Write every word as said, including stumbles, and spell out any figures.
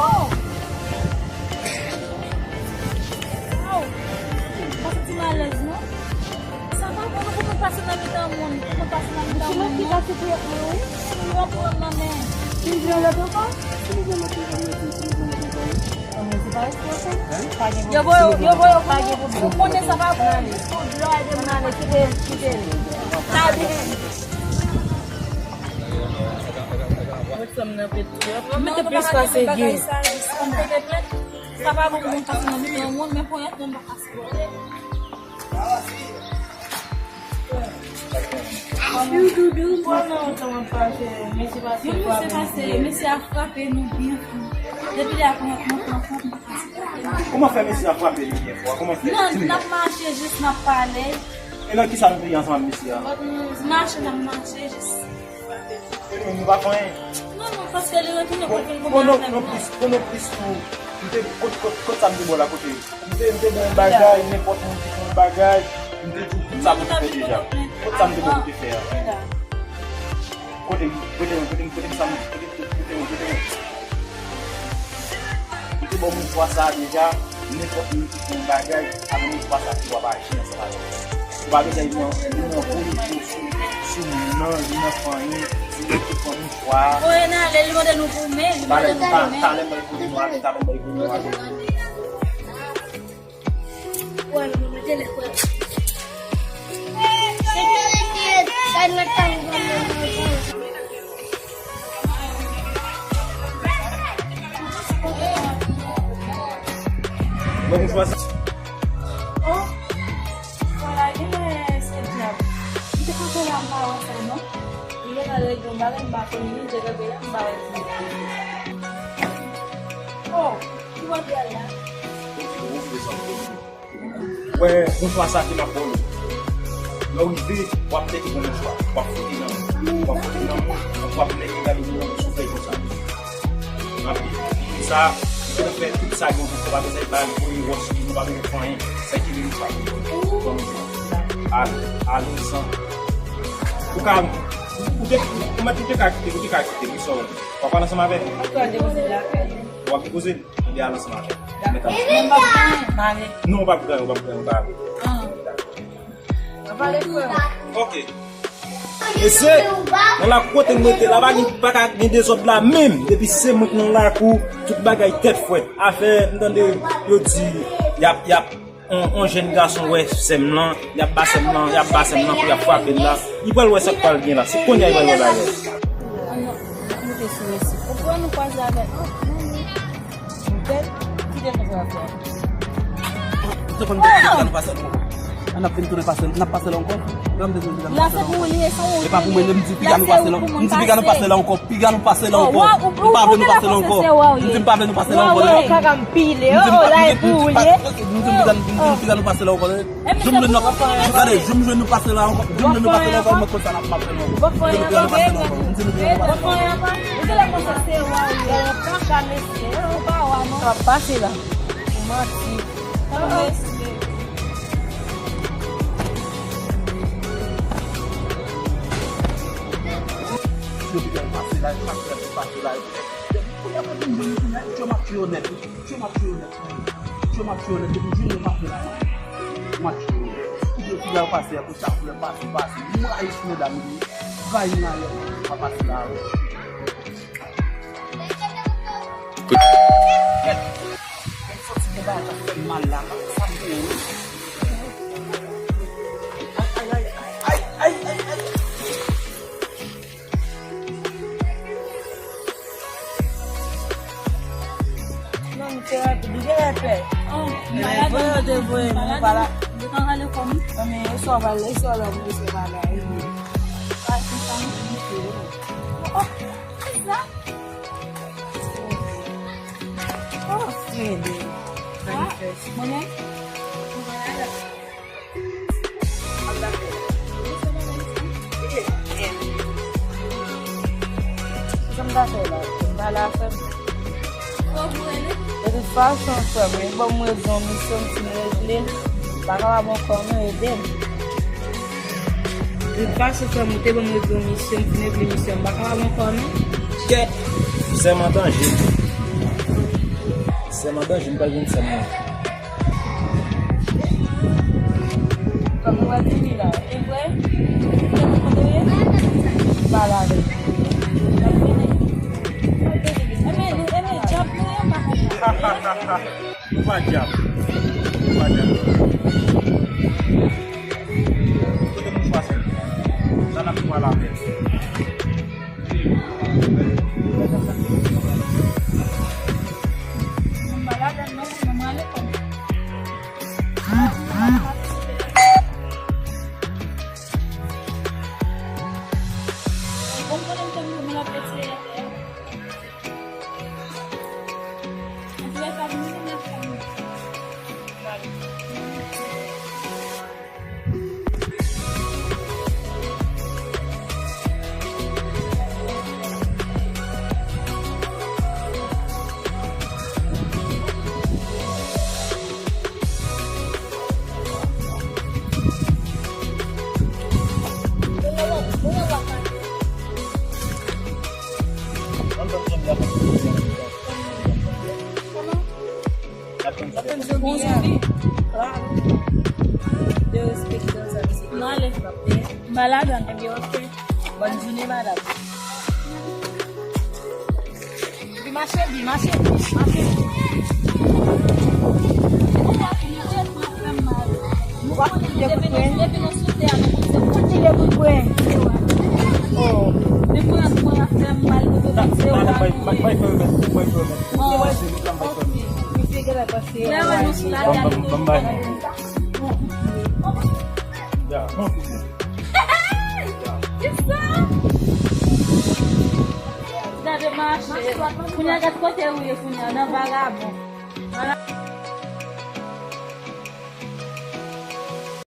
Oh! Wow! Mwen santi m alèz, non? Sa pa bon, non, pou mwen pase nan mitan moun. Pou mwen pase nan mitan moun, non. Li pran pran nan men. Yo voye, yo voye, yo pa gen pwoblèm. Ou konnen sa pa bon. Pou dlo a ede moun ale, kite, kite li. Sa byen. Mwen te plis pase gen. Sa pa bon pou moun pase nan mitan moun, men ponyèt moun pa pase. Yon mesye pase, mesye a frape nou byen fò. Depi lè a pran, pran, pran, pran, pran. Kòman fè mesye a frape nou byen fò? Kòman fè? Non, n ap mache jis, n ap pale. E nan kisa nou te ye ansanm ak mesye a? Mache, n ap mache jis. E nou menm nou pa fè anyen. Non, non, paske li retounen pou l vin konnen avè m. Bon, non, non, plis, bon, non, plis tou. M te, kot, kot, kot sa m te ba w la, kote? M te, m te ba w yon bagay, nenpòt moun ki fè yon bagay, m te di w tout sa pou te fè deja. Kot sa m te ba w pou te fè a? Kote, kote, kote, kote sa m, kote, kote, kote, kote. Ou te ba w mouchwa sa a deja, nenpòt moun ki fè yon bagay, avè mouchwa sa a ki w ap aji ansanm avè l. Ou pa bezwen li nan, li nan vo, li vo sou, sou moun nan, li nan fanmi, li nan tout fanmi mouchwa a. Voye n ale, li mande nou goumen, li mande nou goumen. Talè, talè, talè, mwen goumen, nou ale, talè, mwen goumen, nou ale. Bon, mouchwa sa. Oh, voilà, genlè se dyab. M te panse la m pa wè sa non. Li gentan regle yon bagay, m pa konnen li, je regle la, m pa wè ki. Oh, ki bò l pral la? Wè, mouchwa sa ke m ap ba w. Lè w rive, w ap nèke pran mouchwa, w ap fwote nan moun, w ap fwote nan moun, w ap nèke gade moun nan sou fèy konsa. Epi sa, ou gentan fè tout sa gen pou fè, pa bezwen ba l voye wòch sou li, nou pa bezwen fè anyen. Sèkile li sa. Pran mouchwa. Ale, ale, san. Ou ka, ou te, ou mèt ou te ka kite, ou te ka kite, wi, sò. W ap pale ansanm avè l? W ap depoze l lakay li. W ap depoze l? Anben al ansanm avè l. Dakò. Men m p ap gen anyen, m ale. Non, w p ap gen anyen, w p ap gen anyen, w pa ale. Ah. W ap ale, frè m. Ok. E se nan lakou kote m rete la, pa gen, pa ka gen dezòd la menm. Depi se mwen ki nan lakou, tout bagay tèt frèt. Afè, m tande yo di, y ap, y ap, on, on jèn gason wè sè m lan, y ap ba sè m lan, y ap ba sè m lan pou y ap frape l la. Li pral wè sa k pral gen la. Se kounye a li pral wè bagay. An nou, nou te sou resi. Ou kwè nou kwaze avèk, oh, non, non. Mwen kite nou sa fè. Ou te konn piga nou pase l ankò. An n ap vin tounen pase l, n ap pase l ankò. Lè m te di piga nou pase l ankò. E pa pou mwen, m di piga nou pase l ankò. M di piga nou pase l ankò. Piga nou pase l ankò. M pa vle nou pase l ankò. M di m pa vle nou pase l ankò. Kaka m pile. M di m pa, m di m pa, m di m piga, m di m piga nou pase l ankò. Jou m jwenn nou, gade, jou m jwenn nou pase la ankò, jou m jwenn nou pase la ankò, mwen konn sa n ap, m ap fè nou ankò. Jou m jwenn nou pase la ankò, m di nou jwenn nou pase la ankò. Ou genlè panse se wa ou ye, kaka mesye, ou pa wa non. Sa ap pase la. Ou manti. Kaka mesye. Yo piga nou pase la, yo pase la, yo pase la. Depi kounye a pou m jwenn nou kounye a, yo m ap tiye yo nèt. Yo m ap tiye yo nèt. Yo m ap tiye yo nèt. Depi m jwenn yo m ap fè la. M ap tiye yo nèt. Koute yo, koute yo pase, koute sa koulè pase, pase. M rayi ti medam yo. M rayi nayè. M ap pase la, wi. Kèt. Kèt. Kèt, soti gen bagay k ap fè m mal la. Sa m gen, wi. Ay, ay, ay, ay. Ay, ay, ay, ay. Non, m te rapid. Ou genlè pè. Oh, malad. Voye yo te voye m, ou pa la. Ou gentan rale kò m. Non, men e sa w pale, e sa w la pou se pa la, wi. Pa konsa, non. Oh, ki sa? Oh, Frede. Ah, manifès. Mwen menm? Ou pa la la. Sa m ta fè la? M pa la fè m. De tout fason, frè m, ou ban m rezon, misyon m fin regle. M pa kapab ankò non, ede m. Tout fason, frè m, ou te ban m regle yon misyon, m fin regle misyon, m pa kapab ankò, non. Kèt! Sè m an danje. Sè m an danje, m pral jwenn sè m nan. Kòman w ap vini la? E vre? Kèt, kote w ye? M pale avè l. L ap vini. Enben, nou, enben, djab nou ye, m pa konprann. Nou pa djab. Nou pa djab. Kote moun pase? Sa n ap pale avè l. Mwen pa ladann non, mwen ale kòm. Bon, konnen m te mwen ap retire. Antoulèka, vin vin nan fanmi. Bon zombi. Derespektan sa, mesye. Nou ale. M pa ladann. Ebyen, oke. Bòn jounen, madanm. Bi mache, bi mache, bi mache. Ou pa koute de kout pwen? Koute de kout pwen. Oh. Madanm, bay, bay, bay, bay, bay, bay, bay. Misye genlè pase. Ban, ban, ban, bay. Ya, bon, koute. Kisa? Gade mache. Kounye a gad kote ou ye kounye a, nan vagabon.